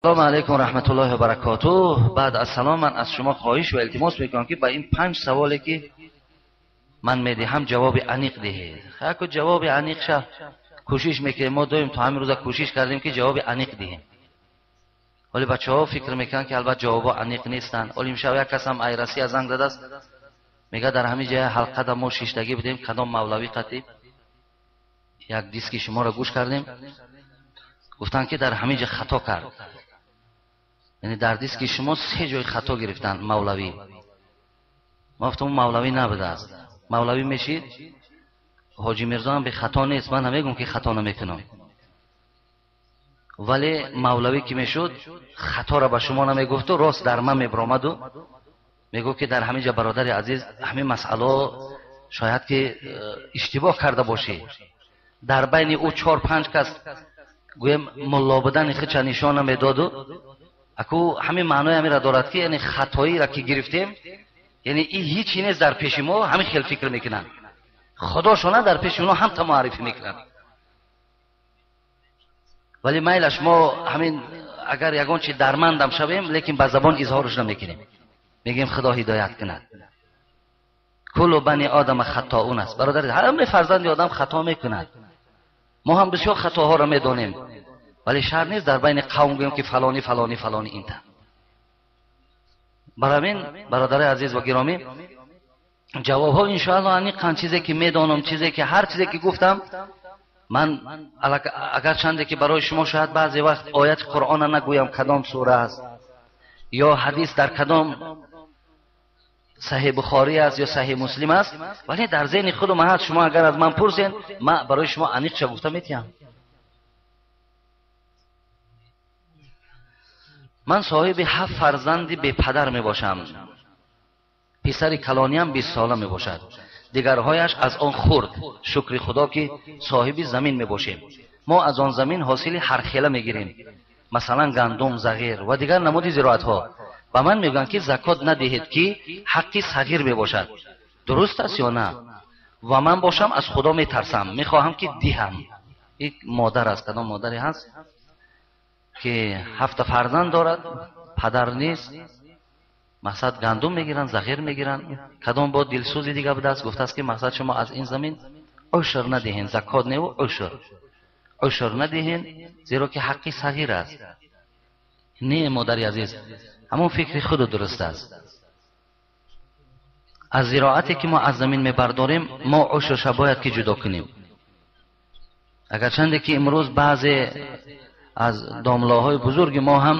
Салом алайкум раҳматуллоҳи ва баракотуҳ. Баъд аз салом ман аз шумо хоҳиш ва илтимос мекунам, ки ба ин панҷ саволе ки ман медиҳам ҷавоби аниқ диҳед. Яку ҷавоби аниқ ша кӯшиш мекунем. Мо доим то ҳамин рӯза кӯшиш кардем, ки ҷавоби аниқ диҳем. Вале бачаҳо фикр мекунанд, ки албатта ҷавобҳо аниқ нестанд. Оли имшаб як касам ай Россия занг задааст, мега дар ҳамин ҷоя ҳалқада мо шиштагӣ будем, кадом мавлавӣ қатӣ як диски шуморо гӯш кардем, гуфтанд, ки дар ҳамин ҷо хато кард. Яъне дар диски шумо се ҷои хато гирифтанд мавлавӣ. Ма гуфтам, мавлавӣ набудааст. Мавлавӣ мешид, Ҳоҷи Мирзоам бехато нест, ман намегӯм, ки хато намекунам, вале мавлавӣ ки мешуд, хаторо ба шумо намегуфту рост дар ман мебиромаду мегуфт, ки дар ҳамин ҷо, бародари азиз, ҳамин масъало шояд ки иштибоҳ карда бошӣ. Дар байни ӯ чор панҷ кас гӯем мулло будани хича нишон намедоду. Аку ҳамин маънои ҳаминро дорад, ки яъне хатоиро ки гирифтем, яъне и ҳичи нест дар пеши мо. Ҳамин хел фикр мекунанд, худошона дар пеши онҳо ҳамта муаррифӣ мекунанд. Вале майлаш, мо ҳамин агар ягон чи дармандам шавем, лекин ба забон изҳорш намекунем, мегӯем худо ҳидоят кунад. Куллу бани одама хаттоун аст, бародари, ҳамаи фарзанди одам хато мекунад. Мо ҳам бисёр хатоҳоро медонем, вале шарт нест дар байни қавм гӯем, ки фалонӣ, фалонӣ, фалонӣ инта. Барои ҳамин, бародари азиз ва гиромӣ, ҷавобҳо иншоалло аниқанд. Чизе ки медонам, чизе ки ҳар чизе ки гуфтам ман, агарчанде ки барои шумо шояд баъзе вақт ояти Қуръона нагӯям, кадом сура аст ё ҳадис дар кадом Саҳеҳ Бухорӣ аст ё Саҳеҳ Муслим аст, вале дар зеҳни худум ҳаст. Шумо агар аз ман пурсен, ман барои шумо аниқша гуфта метиҳам. Ман соҳиби ҳафт фарзанди бепадар мебошам. Писари калониам 20 сола мебошад, дигарҳояш аз он хурд. Шукри Худо, ки соҳиби замин мебошем. Мо аз он замин ҳосили ҳархела мегирем, масалан гандум, зағир ва дигар намуди зироатҳо. Ба ман мегӯянд, ки закот надиҳед, ки ҳаққи сағир мебошад. Дуруст аст ё на? Ва ман бошам, аз Худо метарсам, мехоҳам, ки диҳам. Ик модар аст, кадом модаре ҳаст, ки ҳафта фарзанд дорад, падар нест, мақсад гандум мегиранд, зағир мегиранд. Кадом бо дилсӯзи дига будааст, гуфтааст, ки мақсад шумо аз ин замин ушр надиҳен, закот неву ушр, ушр надиҳен, зеро ки ҳаққи сағир аст. Не, модари азиз, ҳамон фикри худу дуруст аст. Аз зироате ки мо аз замин мебардорем, мо ушрша бояд ки ҷудо кунем. Агарчанде ки имрӯз баъзе аз домлоҳои бузурги мо ҳам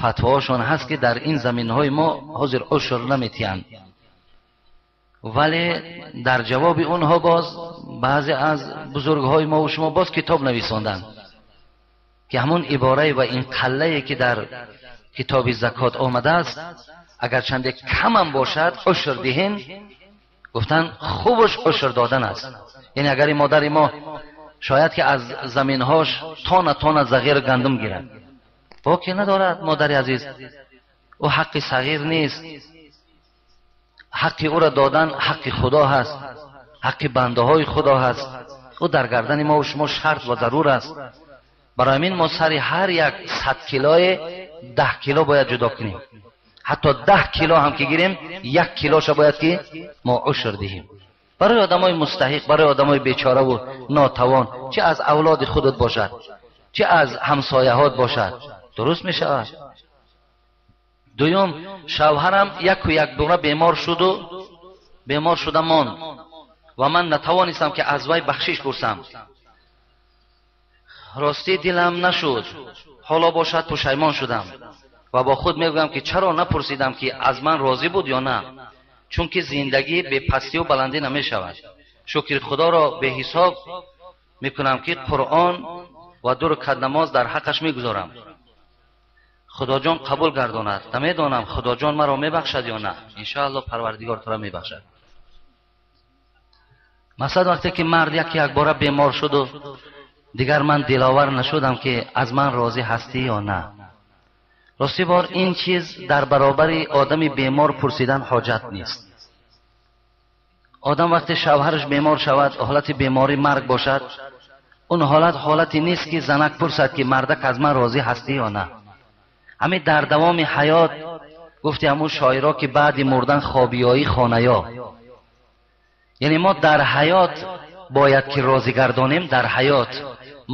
фатвоҳошон ҳаст, ки дар ин заминҳои мо ҳозир ушр наметиҳанд, вале дар ҷавоби онҳо боз баъзе аз бузургҳои мову шумо боз китоб нависонданд, ки ҳамон иборае ва ин қаллае ки дар китоби закот омадааст, агарчанде камам бошад, ушр диҳен, гуфтанд, хубаш ушр додан аст. Яъне агар ин модари мо шояд ки аз заминҳош тона тона зағир гандум гирад, боке надорад, модари азиз, ӯ ҳаққи сағир нест. Ҳаққи ӯро додан ҳаққи Худо ҳаст, ҳаққи бандаҳои Худо ҳаст, ӯ дар гардани мову шумо шарт ва зарур аст. Барои ҳамин мо сари ҳар як 100 килое 10 кило бояд ҷудо кунем. Ҳатто 10 кило ҳам ки гирем, 1 килоша бояд ки мо ушр диҳем барои одамои мустаҳиқ, барои одамои бечораву нотавон, чӣ аз авлоди худат бошад, чӣ аз ҳамсояҳот бошад, дуруст мешавад. Дуюм, шавҳарам яку якбора бемор шуду бемор шуда монд ва ман натавонистам, ки аз вай бахшиш пурсам. Ростӣ, дилам нашуд. Ҳоло бошад, пушаймон шудам ва бо худ мегӯям, ки чаро напурсидам, ки аз ман розӣ буд ё на, чунки зиндагӣ бепастию баландӣ намешавад. Шукри Худоро беҳисоб мекунам, ки Қуръон ва ду рукат намоз дар ҳаққаш мегузорам. Худоҷон қабул гардонад. Намедонам, Худоҷон маро мебахшад ё на. Иншоалло, Парвардигор туро мебахшад. Масалан, вақте ки мард яке якбора бемор шуду дигар ман диловар нашудам, ки аз ман розӣ ҳастӣ ё на. Ростӣ бор, ин чиз дар баробари одами бемор пурсидан ҳоҷат нест. Одам вақте шавҳараш бемор шавад, ҳолати беморӣ марг бошад, он ҳолат ҳолате нест, ки занак пурсад, ки мардак, аз ман розӣ ҳастӣ ё на. Ҳамин дар давоми ҳаёт гуфти ҳамун шоиро ки баъди мурдан хобиёӣ хонаё. Яъне мо дар ҳаёт бояд ки розӣ гардонем. Дар ҳаёт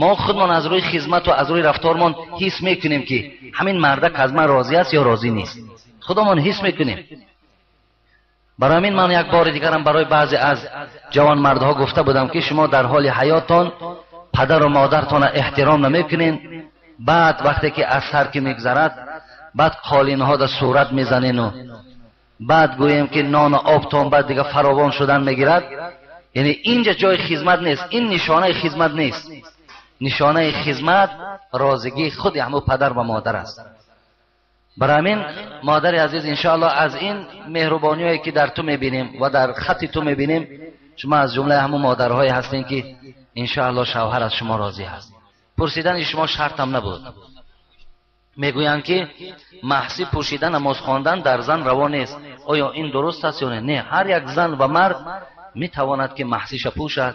мо худмон аз рӯи хизмату аз рӯи рафтормон ҳис мекунем ки ҳамин мардак аз ман розӣ аст ё розӣ нест. Худамон ҳис мекунем. Барои ҳамин ман як бори дигарам барои баъзе аз ҷавонмардҳо гуфта будам ки шумо дар ҳоли ҳаёттон падару модартонро эҳтиром намекунед, баъд вақте ки аз сар ки мегзарад, баъд қолинҳо дар сурат мезанену баъд гӯем ки нону обтон баъд дига фаровон шудан мегирад. Яъне инҷа ҷои хизмат нест, ин нишонаи хизмат нест. Нишонаи хизмат розигии худи ҳамун падар ва модар аст. Барои ҳамин модари азиз, иншоаллоҳ аз ин меҳрубониҳое ки дар ту мебинем ва дар хати ту мебинем, шумо аз ҷумлаи ҳамун модарҳое ҳастем ки иншоаллоҳ шавҳар аз шумо розӣ ҳаст. Пурсидани шумо шартам набуд. Мегӯянд ки маҳсӣ пӯшида намоз хондан дар зан раво нест. Оё ин дуруст аст ё не? Не, ҳар як зан ва мард метавонад ки маҳсиша пӯшад.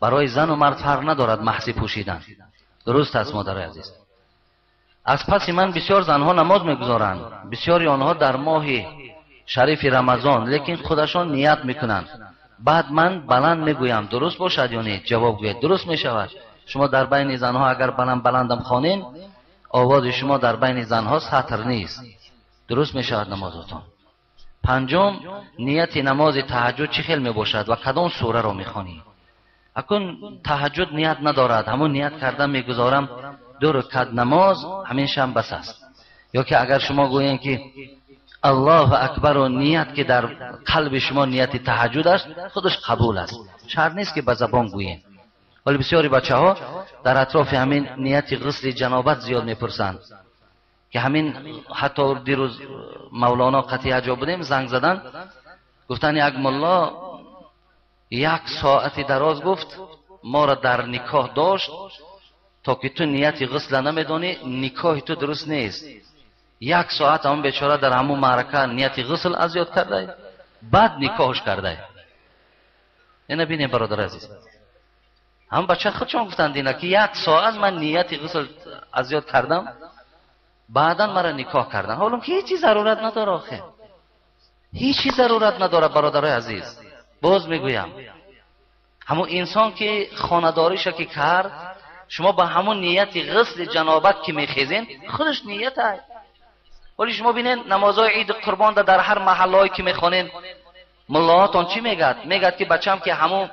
Барои зану мард фарқ надорад маҳсӣ пӯшидан. Дуруст аст, модари азиз. Аз паси ман бисёр занҳо намоз мегузоранд, бисёри онҳо дар моҳи шарифи Рамазон, лекин худашон ният мекунанд. Баъд ман баланд мегӯям, дуруст бошад ё не? Ҷавоб гӯед, дуруст мешавад. Шумо дар байни занҳо агар баланд баландам хонен, овози шумо дар байни занҳо сатр нест. Дуруст мешавад намозотон. Панҷум, нияти намози таҳаҷҷуд чӣ хел мебошад ва кадом сураро мехонӣ? Акун таҳаҷҷуд ният надорад, ҳамун ният кардан мегузорам ду ракат намоз, ҳамин шам бас аст. Ё ки агар шумо гӯед ки Аллоҳу акбару ният ки дар қалби шумо нияти таҳаҷҷуд аст, худаш қабул аст. Шарт нест ки ба забон гӯем. Вале бисёри бачаҳо дар атрофи ҳамин нияти ғусли ҷанобат зиёд мепурсанд ки ҳамин ҳатто дирӯз Мавлоно қатъия ҷо будем, занг задан, гуфтан як мулло як соати дароз гуфт моро дар никоҳ дошт, то ки ту нияти ғусла намедонӣ, никоҳи ту дуруст нест. Як соат ҳамон бечора дар ҳамон маърака нияти ғусл аз ёд кардай, баъд никоҳш кардай. Ина бинем, бародари азиз, ҳам бача худшон гуфтанд ина ки як соат ман нияти ғусл аз ёд кардам, баъдан мара никоҳ кардан. Ҳоло ки ҳеҷ чиз зарурат надора, охе ҳеҷ чиз зарурат надора, бародарои азиз. Боз мегӯям, ҳамон инсон ки хонадориша ки кард, шумо ба ҳамон нияти ғусли ҷанобат ки мехезен, худаш ният аст. Вале шумо бинед намозҳои иди қурбон дар ҳар маҳаллаҳое ки мехонен, муллоҳотон чӣ мегӯяд? Мегӯяд ки бачам ки ҳамон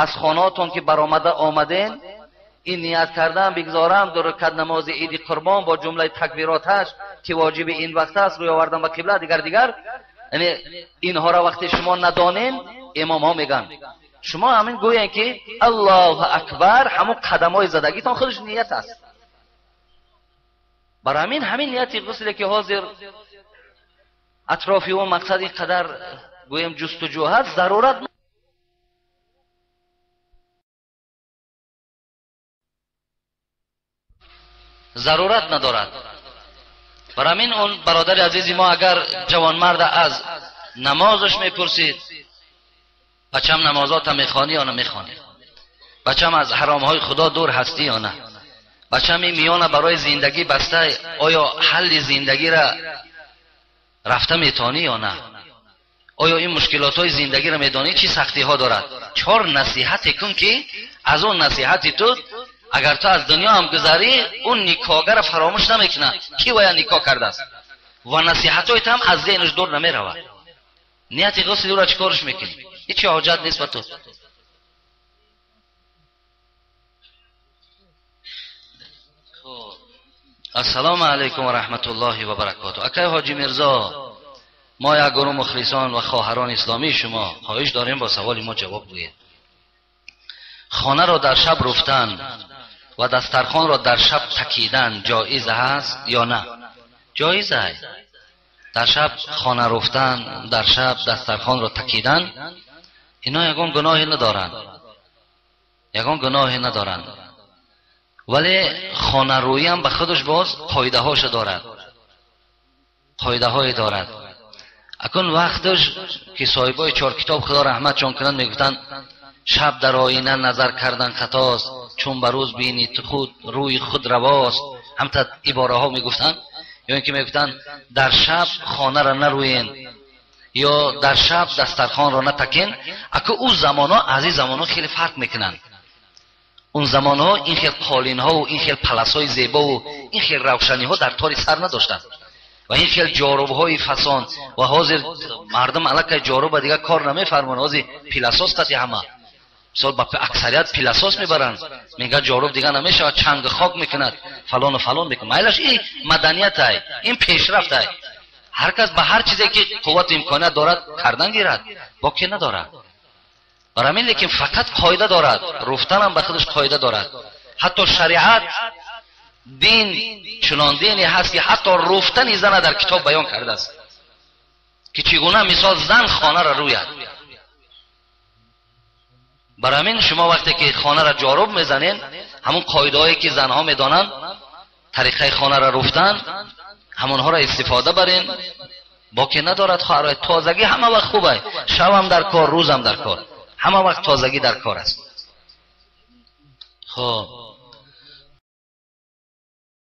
аз хонаотон ки баромада омаден, ин ният кардан бигзорам ду ракат намози иди қурбон бо ҷумлаи такбироташ ки воҷиби ин вақт аст, рӯй овардан ба қибла, дигар дигар. Яъне инҳоро вақте шумо надонен, имомҳо мегӯянд шумо ҳамин гӯянд ки Аллоҳу акбар, ҳамон қадамҳои задагитон худаш ният аст. Барои ҳамин ҳамин нияти ғусле ки ҳозир атрофи ӯ мақсад ин қадар гӯем ҷустуҷӯ ҳаст, зарурат надорад. Барои ҳамин он бародари азизи мо агар ҷавонмард аз намозаш мепурсид, бачам намозота мехонӣ ё намехонӣ? Бачам аз ҳаромҳои худо дур ҳастӣ ё на? Бачам ин миёна барои зиндагӣ баста, оё ҳалли зиндагира рафта метавонӣ ё на? Оё ин мушкилотҳои зиндагиро медонӣ чӣ сахтиҳо дорад? Чор насиҳате кун ки аз он насиҳати ту агар ту аз дунё ҳам гузарӣ, он никоҳгаро фаромӯш намекунад ки вая никоҳ кардааст ва насиҳатҳои ту ҳам аз зеҳнаш дур намеравад. Нияти ғусли ӯро чӣ корш мекунӣ? ҳеҷ ҳоҷат нест ба ту. Ассалому алайкум ва раҳматуллоҳи ва баракоту. Акай ҳоҷи Мирзо, мо як гурӯҳ мухлисон ва хоҳарони исломии шумо хоҳиш дорем бо саволи мо ҷавоб гӯед. Хонаро дар шаб руфтан ва дастархонро дар шаб такидан ҷоиз аст ё на? Ҷоиз аст. Дар шаб хона руфтан, дар шаб дастархонро такидан, ино ягон гуноҳе надоранд. Ягон гуноҳе надоранд. Вале хонарӯӣ ҳам ба худаш боз қоидаҳоша дорад. Қоидаҳое дорад. Акун вақташ ки соҳибои чор китоб худо раҳматшон кунанд мегуфтанд шаб дар оина назар кардан хатост, чун ба рӯз бинӣ ту худ рӯи худ равост. Ҳамта ибораҳо мегуфтанд. Ё ин ки мегуфтанд, дар шаб хонаро наруен ё дар шаб дастархонро натакен. Ака, ӯ замонҳо аз ин замонҳо хеле фарқ мекунанд. Он замонҳо ин хел қолинҳову ин хел паласҳои зебову ин хел равшаниҳо дар тори сар надоштанд ва ин хел ҷорубҳои фасон. Ва ҳозир мардум аллакай ҷоруба дигар кор намефармоянд, ҳозир пылесос қати ҳама, мисол, ба аксарият пылесос мебаранд. Мегӯяд, ҷоруб дигар намешавад, чанг хок мекунад, фалону фалон мекунад. Майлаш, ин маданият-ай, ин пешрафт-ай. Ҳар кас ба ҳар чизе ки қуввату имконият дорад, кардан гирад, боке надорад бар ҳамин. Лекин фақат қоида дорад, руфтанам ба худаш қоида дорад. Ҳатто шариат, дин чунон дине ҳаст, ки ҳатто руфтани зана дар китоб баён кардааст, ки чӣ гуна, мисол, зан хонаро рӯяд. Бар ҳамин шумо вақте ки хонаро ҷоруб мезанед, ҳамун қоидаҳое ки занҳо медонанд, тариқаи хонаро руфтан, ҳамонҳоро истифода барен, боке надорад. Хоҳарой, тозагӣ ҳама вақт хубай, шавам дар кор, рӯзам дар кор, ҳама вақт тозагӣ дар кор аст. Хоб.